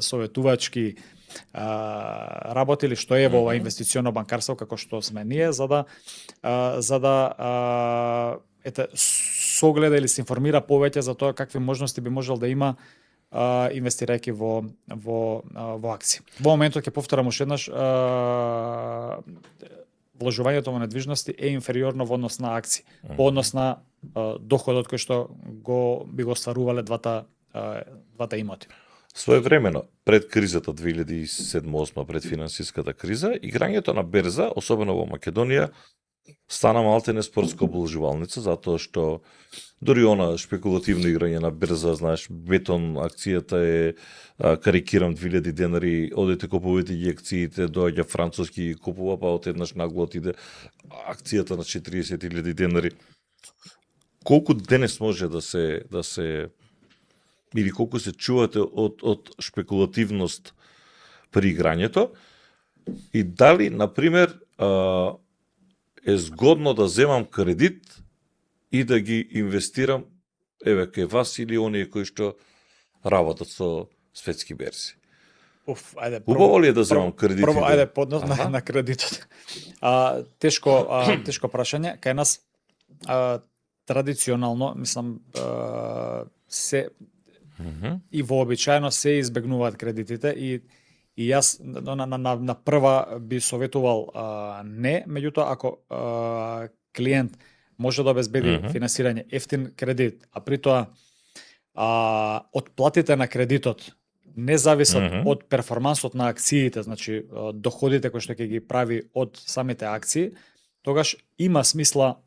советувачки работи или што е во ова инвестиционо банкарство како што сме ние, за да согледа или се информира повеќе за тоа какви можности би можел да има инвестирајќи во акции. Во моментот ќе повторам уште еднаш, вложувањето во недвижности е инфериорно во однос на акции, по однос на доходот кој што би го стварувале двата имоти. Своевремено, пред кризата 2007-2008, пред финансиската криза, играњето на берза, особено во Македонија, стана малтене спортска обложувалница, затоа што дури она шпекулативно играње на берза, знаеш, бетон акцијата е, карикирам, 2000 денари, одете купувате ги акциите, доаѓа француски купува, па одеднаш нагло отиде акцијата на 40.000 денари. Колку денес може да се или колку се чувате од шпекулативност при играњето и дали, например, е згодно да земам кредит и да ги инвестирам кај вас или оние кои што работат со светски берзи. Убаво ли е да земам кредит? Прво, поднос на кредитот. Тешко прашање. Кај нас традиционално, мислам, се и вообичаено се избегнуваат кредитите и јас на прва би советувал не, меѓутоа ако клиент може да обезбеди финансирање ефтин кредит, а при тоа отплатите на кредитот не зависат од перформансот на акциите, значи доходите кои што ќе ги прави од самите акции, тогаш има смисла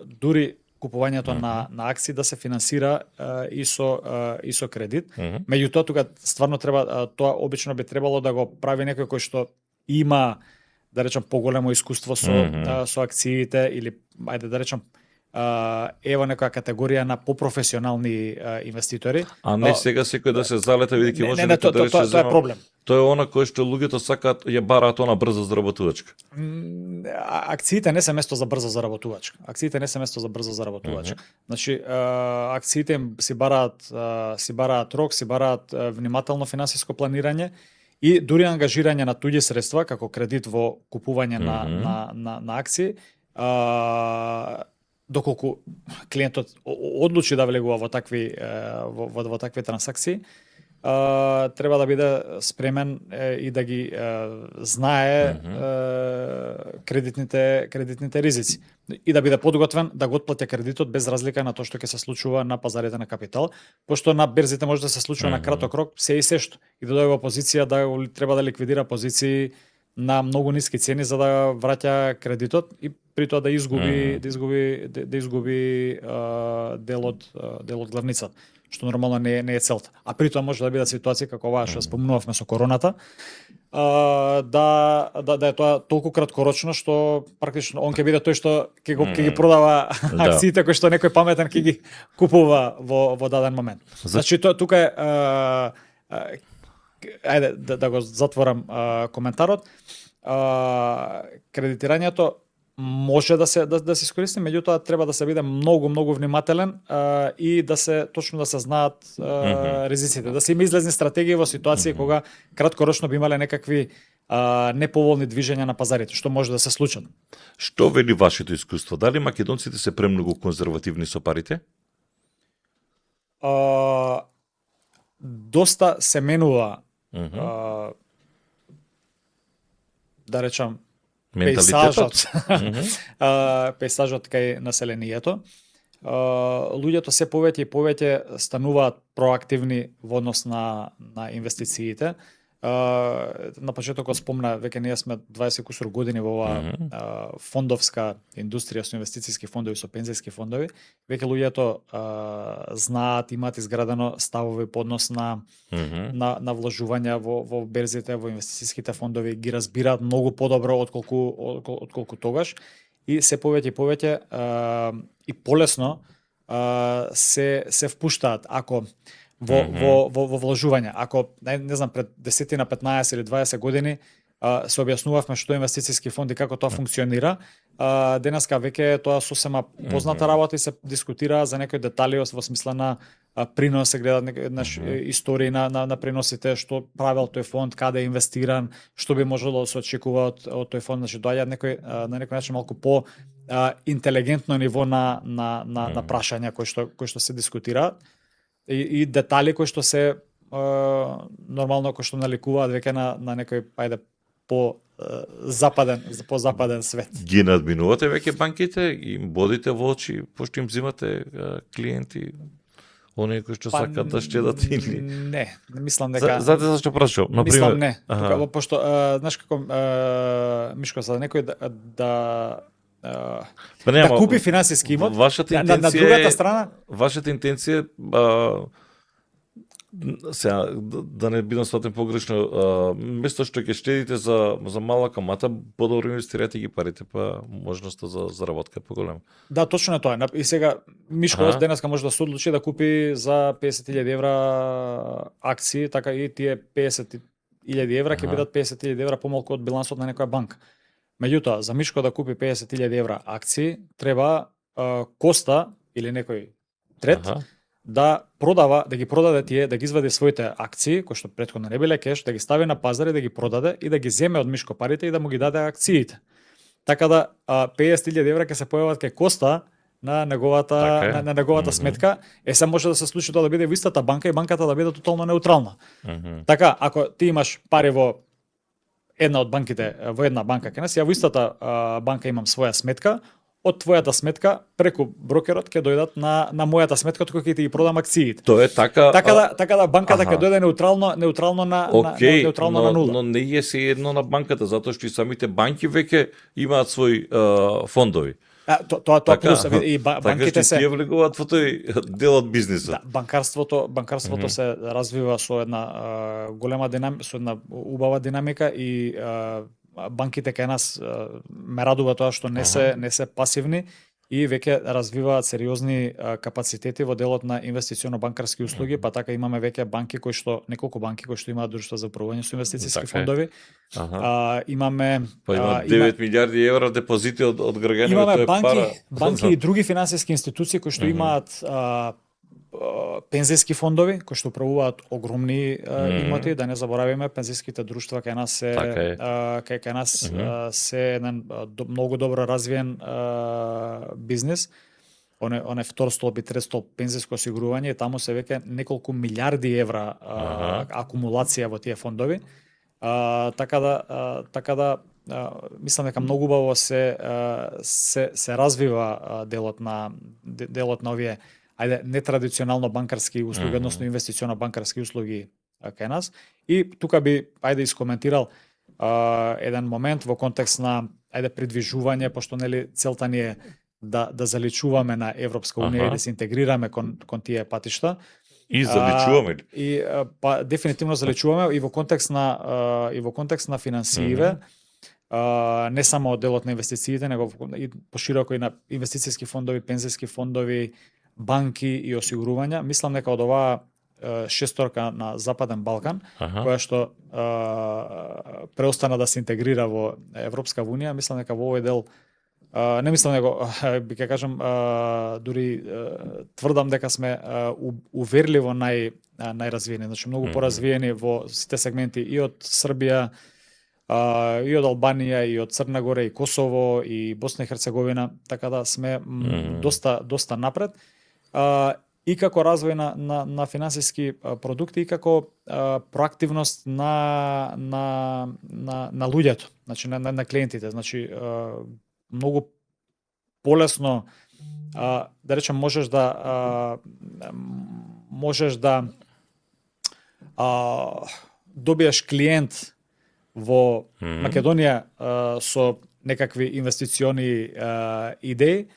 дури купувањето на акции да се финансира и со кредит. Меѓутоа тука стварно треба, тоа обично би требало да го прави некој кој што има, да речам, поголемо искуство со акциите или ајде да речам е во некоја категорија на попрофесионални инвеститори. А не сега секој да се залета бидејќи може да рече тоа е проблем. Тоа е она кој што луѓето сакаат ја бараат она брза заработувачка. Акциите не се место за брза заработувачка. Значи акциите си бараат рок, си бараат внимателно финансиско планирање и дури ангажирање на туѓи средства како кредит во купување на акции. Доколку клиентот одлучи да влегува во такви трансакции, треба да биде спремен и да ги знае кредитните ризици и да биде подготвен да го отплати кредитот без разлика на тоа што ќе се случува на пазарите на капитал, пошто на берзите може да се случува на краток рок се и се што и да дојде во позиција да треба да ликвидира позиции на многу ниски цени за да враќа кредитот и при тоа да изгуби дел од главницата, што нормално не е целта. А при тоа може да биде ситуација како оваа што спомнувавме со короната, да е тоа толку краткорочно што практично он ќе биде тој што ќе ги продава акциите кои што некој паметен ќе ги купува во даден момент. Значи тука е ајде да го затворам коментарот. Кредитирањето може да се искористи, меѓутоа треба да се биде многу внимателен и да се знаат ризиците, да се има излезни стратегии во ситуации кога краткорочно би имале некакви неповолни движења на пазарите, што може да се случат. Што вели вашето искуство? Дали македонците се премногу конзервативни со парите? Доста се менува да речам пейсажот кај населението. Луѓето се повеќе и повеќе стануваат проактивни во однос на инвестициите. на почетокот спомна, веќе ние сме 20 кусур години во оваа фондовска индустрија со инвестициски фондови, со пензиски фондови. Веќе луѓето знаат, имаат изградено ставови по однос на вложувања во берзите, во инвестициските фондови, ги разбираат многу подобро отколку тогаш, и се повеќе и повеќе и полесно се впуштаат ако во вложување. Ако не знам, пред 10 на 15 или 20 години се објаснувавме што е инвестициски фонд и како тоа функционира, денеска веќе тоа сосема позната работа и се дискутира за некои детали во смисла на принос, се гледат еднаш истории на приносите, што правел тој фонд, каде е инвестиран, што би можело да се очекува од тој фонд, значи доаѓаат на некој начин малку по интелигентно ниво на прашања кои што се дискутираат и детали кои што се нормално кои што наликуваат веќе на некој по западен свет. Ги надминувате веќе банките и им бодите во очи пошто им взимате клиенти, оние кои што сакат да штедат или не мислам дека Знаете зашто прашувам? На пример, мислам не. Тука пошто знаеш како Мишко, за некој да купи финансиски имот, вашата интенција на другата страна, вашата интенција сега да не бидам сватен погрешно, место што ќе штедите за мала камата, подобро инвестирате ги парите, па можноста за заработка е поголема. Да, точно е тоа. И сега Мишко денеска може да се одлучи да купи за 50.000 евра акции, така и тие 50.000 евра ќе бидат 50.000 евра помалку од билансот на некоја банка. Меѓутоа, за Мишко да купи 50.000 евра акции, треба Коста или некој трет да продава, да ги продаде тие, да ги извади своите акции, кои што претходно не биле кеш, да ги стави на пазар и да ги продаде и да ги земе од Мишко парите и да му ги даде акциите. Така да 50.000 евра ќе се појават кај Коста на неговата сметка. Се може да се случи тоа да биде во истата банка и банката да биде тотално неутрална. Така, ако ти имаш пари во една од банките, во една банка кај нас, ја во истата банка имам своја сметка, од твојата сметка преку брокерот ќе дојдат на мојата сметка кога ќе ти ги продам акциите. Тоа е така. Така да банката ќе дојде неутрално на нула. Но не е се едно на банката, затоа што и самите банки веќе имаат свои фондови. Тоа плюс и банките се тие влегуваат во тој дел од бизнисот. Да, банкарството се развива со една голема динамика, со една убава динамика и банките кај нас ме радува тоа што не се пасивни и веќе развиваат сериозни капацитети во делот на инвестиционо банкарски услуги, па така имаме веќе неколку банки кои што имаат друштва за управување со инвестициски фондови. Имаме 9 милиарди евра депозити од граѓани, тоа е пара. Банки и други финансиски институции кои што имаат пензиски фондови кои што управуваат огромни имоти, да не заборавиме пензиските друштва кај нас се кај нас се еден многу добро развиен бизнис. Оне втор столб и трет столб пензиско осигурување, таму се веќе неколку милиарди евра акумулација во тие фондови. Така да мислам дека многу убаво се развива делот на овие нетрадиционално банкарски услуги, односно инвестиционо банкарски услуги кај нас. И тука би искоментирал еден момент во контекст на придвижување, пошто нели целта ни е да заличуваме на Европска унија и да се интегрираме кон тие патишта. И заличуваме ли? И дефинитивно заличуваме и во контекст на финансииве, не само делот на инвестициите, него и пошироко и на инвестициски фондови, пензиски фондови, банки и осигурувања. Мислам дека од оваа шесторка на Западен Балкан, која што преостана да се интегрира во Европска унија, мислам дека во овој дел не мислам него, би ќе кажам, дури тврдам дека сме уверливо најразвиени, значи многу поразвиени во сите сегменти и од Србија, и од Албанија, и од Црна Гора, и Косово, и Босна и Херцеговина, така да сме доста напред. И како развој на финансиски продукти, и како проактивност на луѓето, значи на клиентите, значи многу полесно да речем можеш да добиеш клиент во Македонија со некакви инвестициони идеи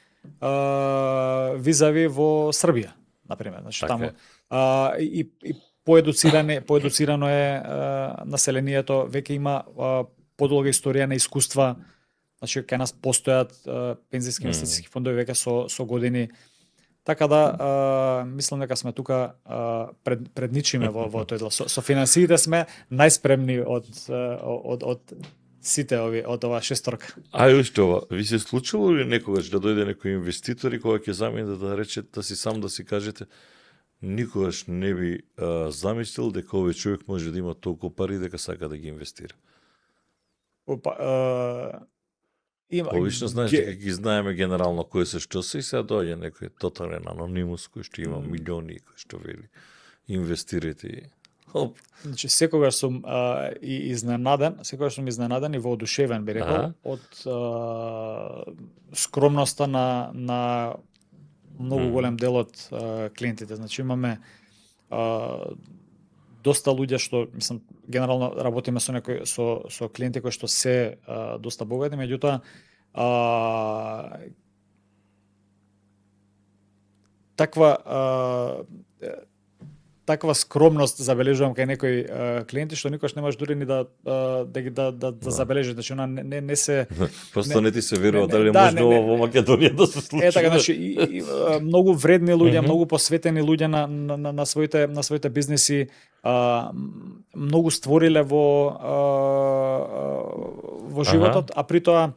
визави во Србија, например. Значи Така таму и поедуцирано е населението, веќе има подолга историја на искуства. Значи кај нас постојат пензиски инвестициски фондови веќе со години. Така да мислам дека сме тука предничиме во тој дел. Со финансиите сме најспремни од сите ови од оваа шесторка. А уште ова, ви се случило ли некогаш да дојде некој инвеститор и кога ќе замине да рече да си сам да си кажете никогаш не би замислил дека овој човек може да има толку пари дека сака да ги инвестира? Обично знаеш дека ги знаеме генерално кои се што се и сега доаѓа некој тотален анонимус кој што има милиони кој што вели инвестирате. Хоп. Значи секогаш сум изненаден и воодушевен би рекол од скромноста на многу голем дел од клиентите. Значи имаме доста луѓе што мислам генерално работиме со некои со клиенти кои што се доста богати, меѓутоа таква скромност забележувам кај некои клиенти што никош не можеш дури ни да забележиш, значи она не се просто не ти се верува дали може во Македонија да се случи. Така, значи многу вредни луѓе, многу посветени луѓе на своите бизниси, многу створиле во животот, а при тоа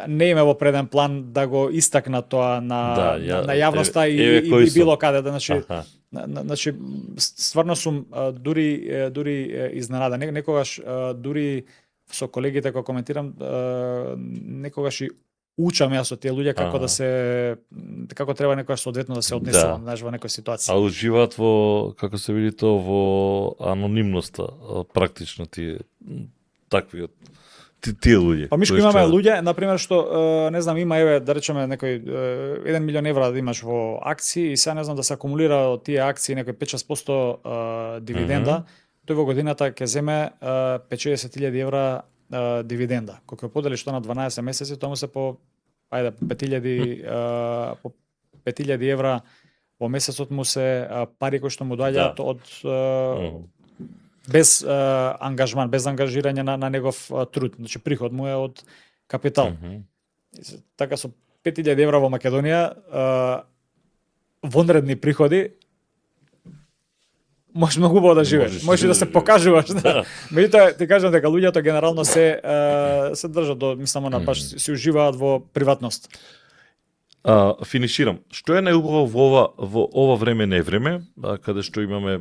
не име во преден план да го истакна тоа на јавноста и било каде да значи стварно сум дури изненадан. Некогаш дури со колегите кога коментирам некогаш и учам јас од тие луѓе како како треба некогаш соодветно да се однесува во некоја ситуација. А уживаат во како се види тоа во анонимноста практично тие такви тие луѓе. Па мишко имаме луѓе, например, што не знам, има да речеме некој 1 милион евра да имаш во акции и сега не знам да се акумулира од тие акции некој 5-6% дивиденда, тој во годината ќе земе 50.000 евра дивиденда. Кога ќе поделиш тоа на 12 месеци, тоа му се по 5.000 евра во месецот му се пари кои што му доаѓаат од без ангажман, без ангажирање на негов труд. Значи приход му е од капитал. Така со 5.000 евра во Македонија вонредни приходи можеш многу убаво да живееш. Можеш да се покажуваш. Меѓутоа ти кажам дека луѓето генерално се држат до мислам на баш се уживаат во приватност. Финиширам. Што е најубаво во ова време невреме, каде што имаме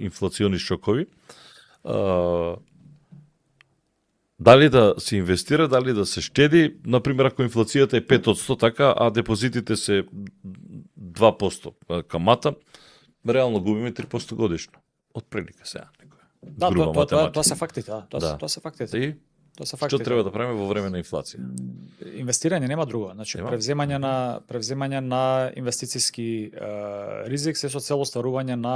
инфлациони шокови? Дали да се инвестира, дали да се штеди, например ако инфлацијата е 5% така, а депозитите се 2% камата, реално губиме 3% годишно. Од прилика сега некоја. Тоа се фактите, тоа се фактите. Што треба да правиме во време на инфлација? Инвестирање нема друго. Значи превземање на инвестициски ризик се со цел остварување на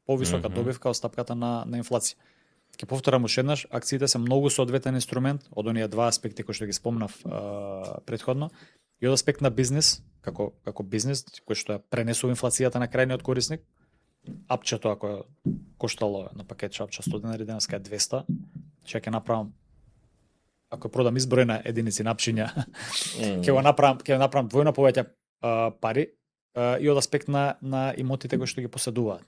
повисока добивка од стапката на инфлација. Ќе повторам уште еднаш, акциите се многу соодветен инструмент од оние два аспекти кои што ги спомнав претходно, и од аспект на бизнес, како бизнес кој што ја пренесува инфлацијата на крајниот корисник. Апчето ако коштало на пакет чапча 100 денари, денеска е 200, ќе направам, ако продам избројна единици напчиња, ќе направам двојно повеќе пари и од аспект на имотите кои што ги поседуваат.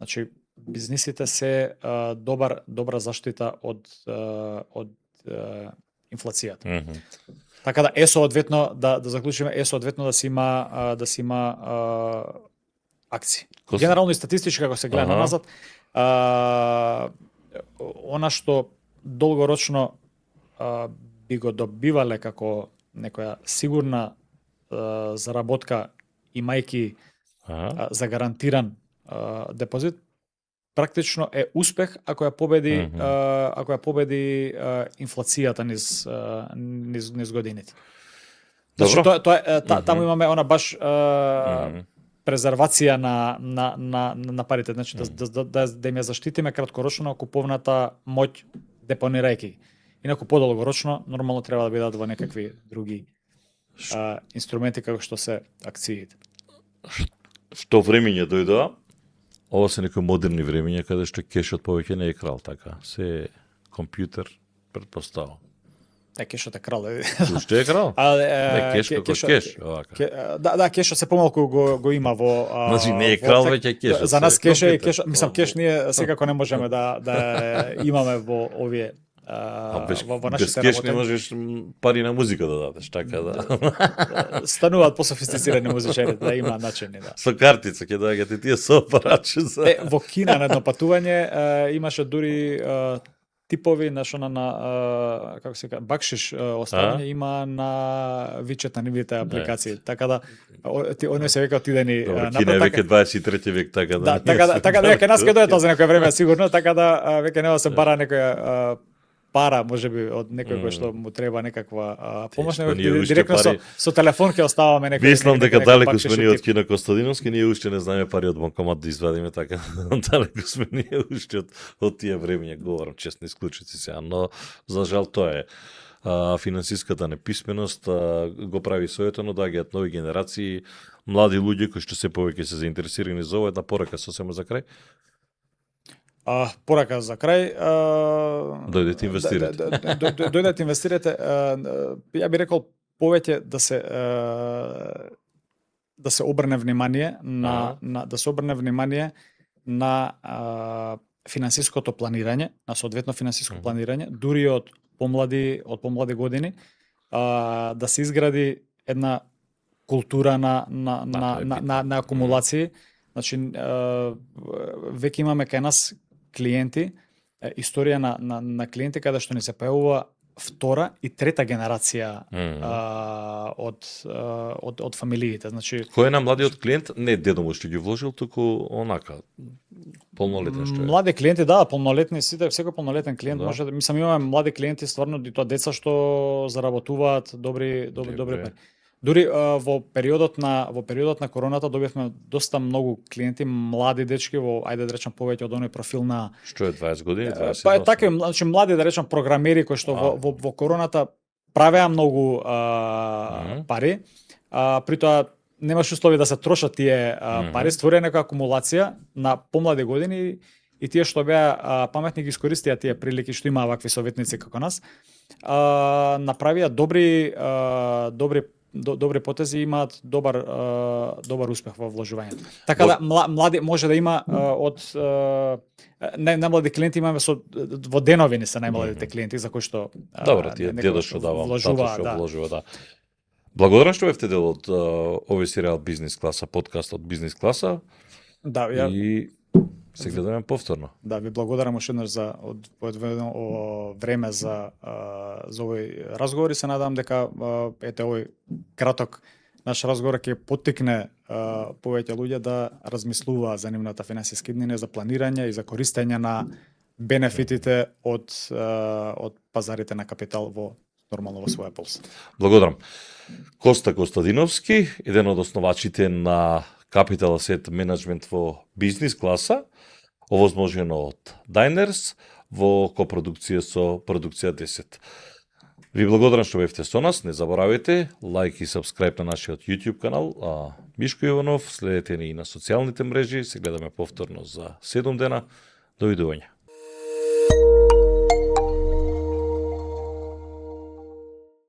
Значи бизнисите се добра заштита од инфлацијата. Така да соодветно да заклучиме соодветно да се има акции. Генерално и статистички како се гледа назад, она што долгорочно би го добивале како некоја сигурна заработка имајќи загарантиран депозит, практично е успех ако ја победи инфлацијата низ годините. Значи таму имаме она баш презервација на парите, значи да им ја заштитиме краткорочно куповната моќ депонирајќи. Инаку подолгорочно нормално треба да бидат во некакви други инструменти како што се акциите. Што времење дојдоа? Ова се некои модерни времења каде што кешот повеќе не е крал, така. Се е компјутер, претпоставам. Кешот е крал. Уште е крал? Кеш како кеш, овака. Да, кешот се помалку го има во значи не е крал, веќе кешот. За нас кеш е кеш, мислам кеш ние секако не можеме да имаме во овие во нашите без кеш не можеш пари на музика да дадеш, така да. Стануваат пософистицирани музичари, да има начини, да. Со картица ќе доаѓате тие со апаратче за. Во Кина на едно патување имаше дури типови на како се кажа, бакшиш оставање има на вичет на нивните апликации. Така да они се века отидени Кина е веќе 23 век, така да. Така да веќе нас ќе дојде за некој време сигурно, така да веќе нема се бара некоја пара, можеби од некој кој што му треба некаква помош, директно со телефон ќе оставаме некој. Мислам дека далеку сме ние од Кина Костадиновски, ние уште не знаеме пари од банкомат да извадиме, така далеку сме ние уште од тие времења, говорам честни исклучици сега, но за жал тоа е. Финансиската неписменост го прави соетано, доаѓаат нови генерации, млади луѓе кои што се повеќе се заинтересирани за ова, една порака сосема за крај. Порака за крај. Дојдете инвестирате. Дојдете инвестирате. Ја би рекол повеќе да се обрне внимание на финансиското планирање, на соодветно финансиско планирање, дури од помлади години, да се изгради една култура на акумулации. Значи веќе имаме кај нас клиенти, историја на клиенти каде што ни се појавува втора и трета генерација од фамилиите. Значи кој е на младиот клиент? Не дедо му што ги вложил, туку онака полнолетен што е. Млади клиенти, да, полнолетни, секој полнолетен клиент може да, мислам имаме млади клиенти стварно и тоа деца што заработуваат добри пари. Дури во периодот на короната добивме доста многу клиенти, млади дечки во ајде да речам повеќе од оној профил на што е 20 години, 20. Па така, значи млади да речам програмери кои што во короната правеа многу пари. При тоа немаш услови да се трошат тие пари, створија некоја акумулација на помлади години и тие што беа паметни ги искористија тие прилики што имаа вакви советници како нас. Направија добри потези, имаат добар успех во вложувањето. Така да млади може да има од најмлади клиенти имаме во денови не се најмладите клиенти за кои што добро тие дедо што дава, тато што вложува, да. Благодарам што бевте дел од овој серијал Бизнис класа, подкаст од Бизнис класа. Да, и се гледаме повторно. Да, ви благодарам уште еднаш за одвоено време за овој разговор и се надам дека ете овој краток наш разговор ќе поттикне повеќе луѓе да размислуваат за нивната финансиска иднина, за планирање и за користење на бенефитите од пазарите на капитал нормално во своја полза. Благодарам. Коста Костадиновски, еден од основачите на Capital Asset Management во Бизнис класа, овозможено од Diners во копродукција со Продукција 10. Ви благодарам што бевте со нас, не заборавајте лајк и сабскрајб на нашиот YouTube канал, Мишко Иванов, следете ни и на социјалните мрежи, се гледаме повторно за 7 дена, довидување.